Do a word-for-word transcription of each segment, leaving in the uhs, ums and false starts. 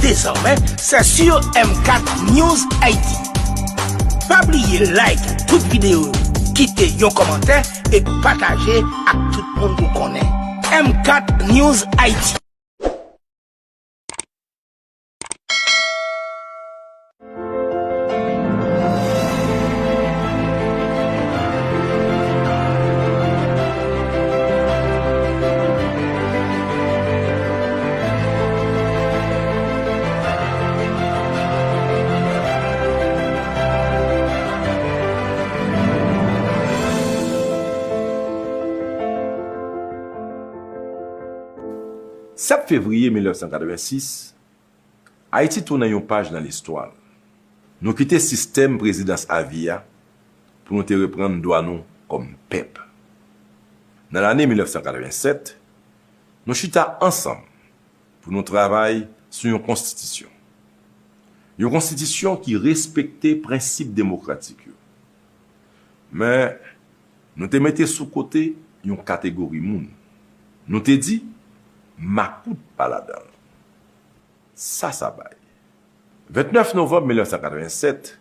Désormais, c'est sur M quatre News Haïti. Pa bliye like tout videyo yo, kite yon kòmantè e pataje ak tout moun ou konnen. M quatre News Haïti. Sèt fevriye mil nèf san katrevensis, Ayiti tounen yon paj nan listwa l. Nou kite sistèm prezidans a vi a pou nou te reprann dwa nou kòm pèp. Nan lane mil nèf san katrevensèt, nou chita ansanm pou nou travay sou yon konstitisyon. Yon konstitisyon ki respekte prensip demokratik yo. Men, nou te mete sou kote yon kategori moun. Nou te di, makout pa ladan l. Sa sa bay. Vennèf novanm mil nèf san katrevensèt,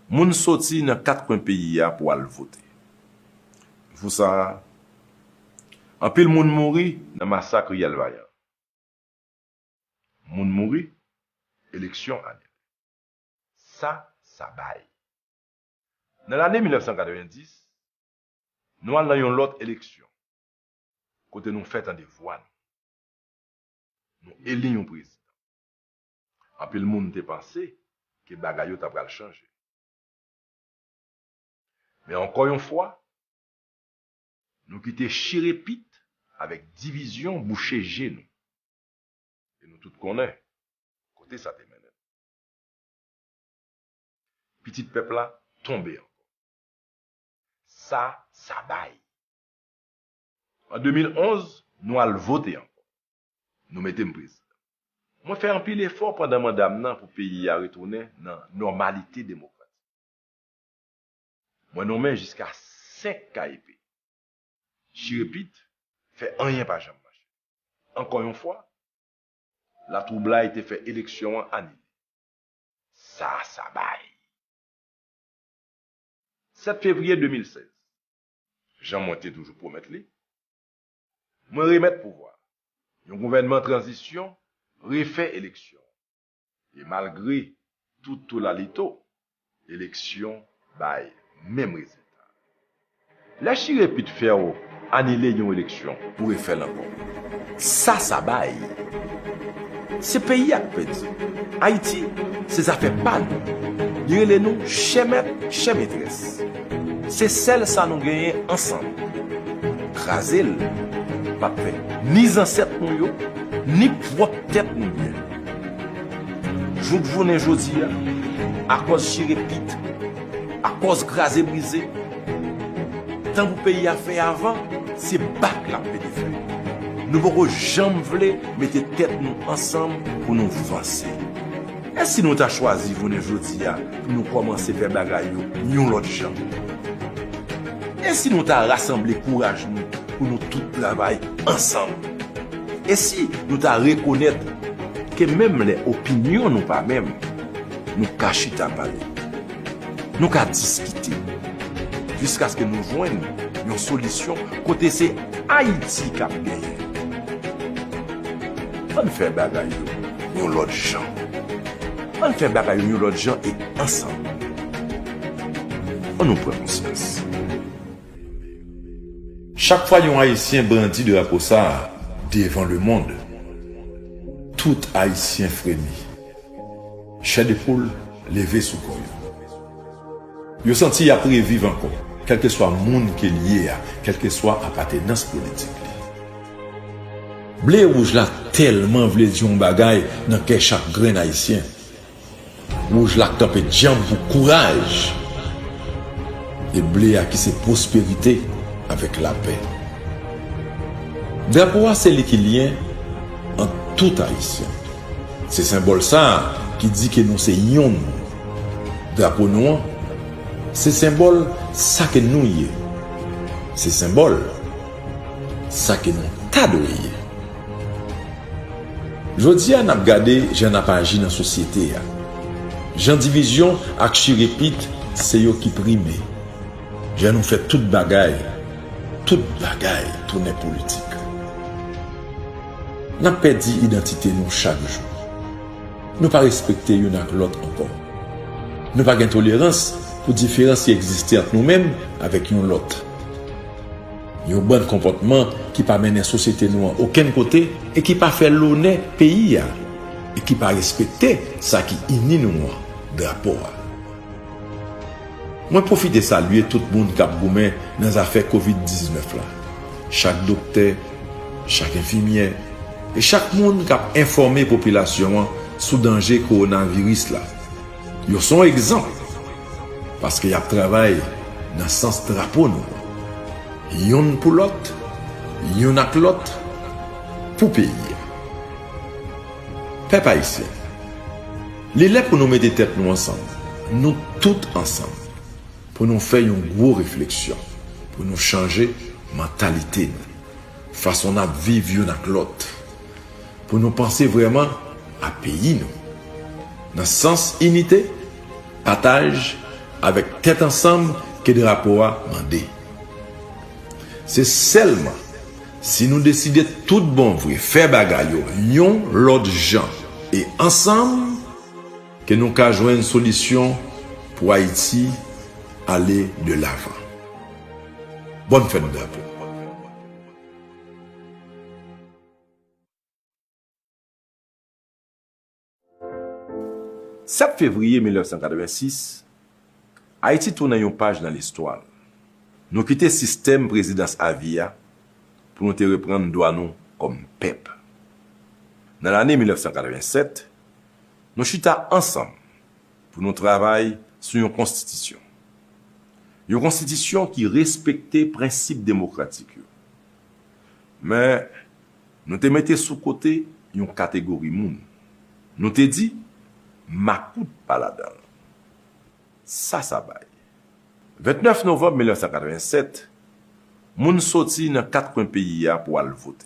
moun soti nan kat kwen peyi a pou al vote. Jou sa a, anpil moun mouri nan masak Riyèl Vayan. Moun mouri, eleksyon anile. Sa sa bay. Nan lane mil nèf san katrevendis, nou al nan yon lòt eleksyon, kote nou fè tande vwa nou. Nou eli yon prezidan. Anpil moun te panse ke bagay yo ta pral chanje. Men ankò yon fwa, nou kite chire pit avèk divizyon bouche je nou. E nou tout konnen kote sa te mennen. Pitit pèp la tonbe ankò. Sa sa bay. An de mil onz, nou al vote ankò. Nou mete m prezidan. Mwen fè anpil efò pandan manda m nan pou peyi a retounen nan nòmalite demokratik. Mwen nonmen jiska senk K E P. Chire pit, fè anyen pa janm mache. Ankò yon fwa, latwoublay te fè eleksyon an anile. Sa sa bay. Sèt fevriye de mil sèz, jan mwen te toujou pwomèt li, mwen remèt pouvwa. Yon gouvènman tranzisyon refè eleksyon. E malgre tout tolalito, eleksyon bay menm rezilta. Lè chire pit fè w anile yon eleksyon pou refè l ankò. Sa sa bay. Se peyi a k pèdi. Ayiti, se zafè pa nou. Li rele nou chè mèt, chè metrès. Se sèl sa nou genyen ansanm. Kraze l p ap fè ni zansèt nou yo, ni pwòp tèt nou byen. Jouk jounen jodi a, akòz chire pit, akòz kraze brize, tan pou peyi a fè avan, se bak l ap mete fè. Nou poko janm vle mete tèt nou ansanm pou nou vanse. E si nou ta chwazi jounen jodi a pou nou kòmanse fè bagay yo yon lòt jan? E si nou ta rasanble kouraj nou pou nou tout travay ansanm? E si nou ta rekonèt ke menm lè opinyon nou pa menm, nou ka chita pale, nou ka diskite, jiskaske nou jwenn yon solisyon kote se Ayiti k ap genyen? Ann fè bagay yo yon lòt jan. Ann fè bagay yo yon lòt jan e ansanm. Ann nou pran konsyans. Chak fwa yon Ayisyen brandi drapo sa a devan lemonn, tout Ayisyen fremi. Chè de poul leve sou kò yo. Yo santi y ap reviv ankò, kèlkeswa moun ke l ye a, kèlkeswa apatenans politik li. Ble e wouj la tèlman vle di yon bagay nan kè chak grenn Ayisyen. Wouj la k kanpe djanm pou kouraj, e ble a ki se pwosperite avèk lapè. Drapo a se li ki lyen ant tout Ayisyen. Se senbòl sa a ki di ke nou se yonn. Drapo nou an, se senbòl sa ke nou ye. Se senbòl sa ke nou ta dwe ye. Jodi a, n ap gade jan n ap aji nan sosyete a. Jan divizyon ak chire pit se yo ki prime. Jan nou fè tout bagay, tout bagay tounen politik. N ap pèdi idantite nou chak jou. Nou pa respekte youn ak lòt ankò. Nou pa gen tolerans pou diferans ki egziste ant nou menm avèk yon lòt. Yon bann konpòtman ki pa mennen sosyete nou an okenn kote e ki pa fè lonè peyi a e ki pa respekte sa ki ini nou an, drapo a. Mwen pwofite salye tout moun k ap goumen nan zafè kovid diznèf la. Chak doktè, chak enfimyè, e chak moun k ap enfòme popilasyon an sou danje kowonaviris la. Yo se yon egzanp, paske y ap travay nan sans drapo nou an. Youn pou lòt, youn ak lòt, pou peyi a. Pèp ayisyen, li lè pou nou mete tèt nou ansanm, nou tout ansanm, pou nou fè yon gwo refleksyon, pou nou chanje mantalite nou, fason n ap viv youn ak lòt, pou nou panse vrèman a peyi nou, nan sans inite, pataj, avèk tèt ansanm ke drapo a mande. Se sèlman si nou deside tout bon vre fè bagay yo yon lòt jan e ansanm ke nou ka jwenn solisyon pou Ayiti ale de lavan. Bòn fèt drapo. Sèt fevriye mil nèf san katrevensis, Ayiti tounen yon paj nan listwa l. Nou kite sistèm prezidans avi a pou nou te reprann dwa nou kòm pèp. Nan lane mil nèf san katrevensèt, nou chita ansanm pou nou travay sou yon konstitisyon. Yon konstitisyon ki respekte prensip demokratik yo. Men, nou te mete sou kote yon kategori moun. Nou te di, makout pa ladan l. Sa sa bay. Ventnèf novanm mil nèf san katrevensèt, moun soti nan kat kwen peyi a pou al vote.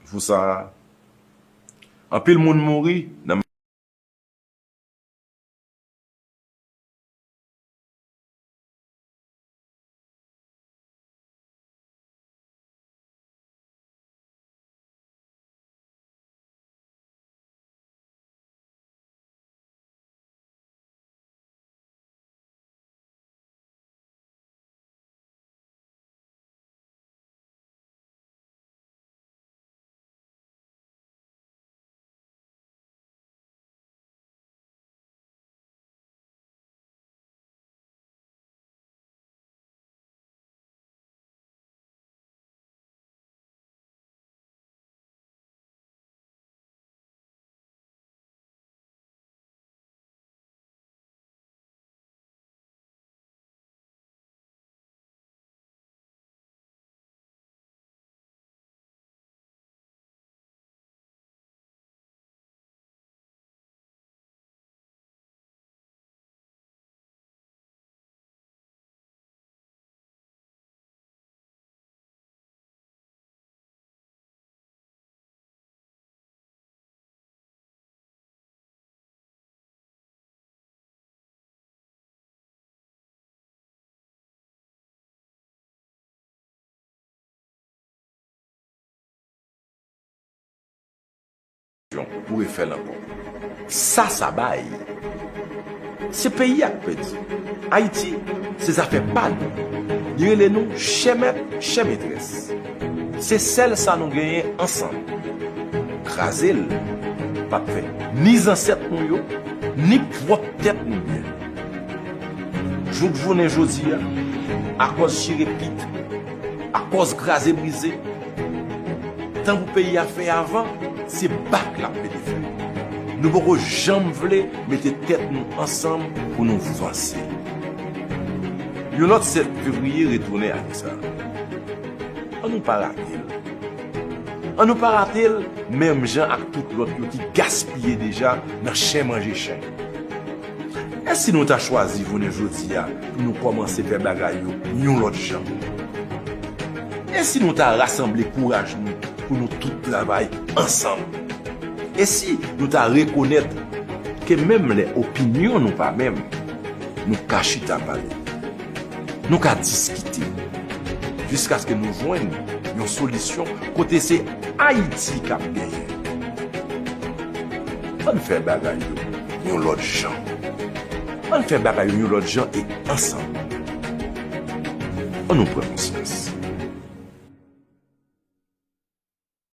Jou sa a, anpil moun mouri nan pou refè l ankò. Sa sa bay. Se peyi a k pèdi. Ayiti, se zafè pa nou. Li rele nou chè mèt, chè metrès. Se sèl sa nou genyen ansanm. Kraze l p ap fè ni zansèt nou yo, ni pwòp tèt nou byen. Jouk jounen jodi a, akòz chire pit, akòz kraze brize, tan pou peyi a fè avan, se bak l ap mete fè. Nou poko janm vle mete tèt nou ansanm pou nou vanse. Yon lòt sèt fevriye retounen ane sa. Ann nou pa rate l. Ann nou pa rate l menm jan ak tout lòt yo ki gaspiye deja nan chen manje chen. E si nou ta chwazi jounen jodi a pou nou kòmanse fè bagay yo yon lòt jan? E si nou ta rasanble kouraj nou pou nou tout travay ansanm? E si nou ta rekonèt ke menm lè opinyon nou pa menm, nou ka chita pale, nou ka diskite, jiskaske nou jwenn yon solisyon kote se Ayiti k ap genyen. Ann fè bagay yo yon lòt jan. Ann fè bagay yo yon lòt jan e ansanm. Ann nou pran konsyans.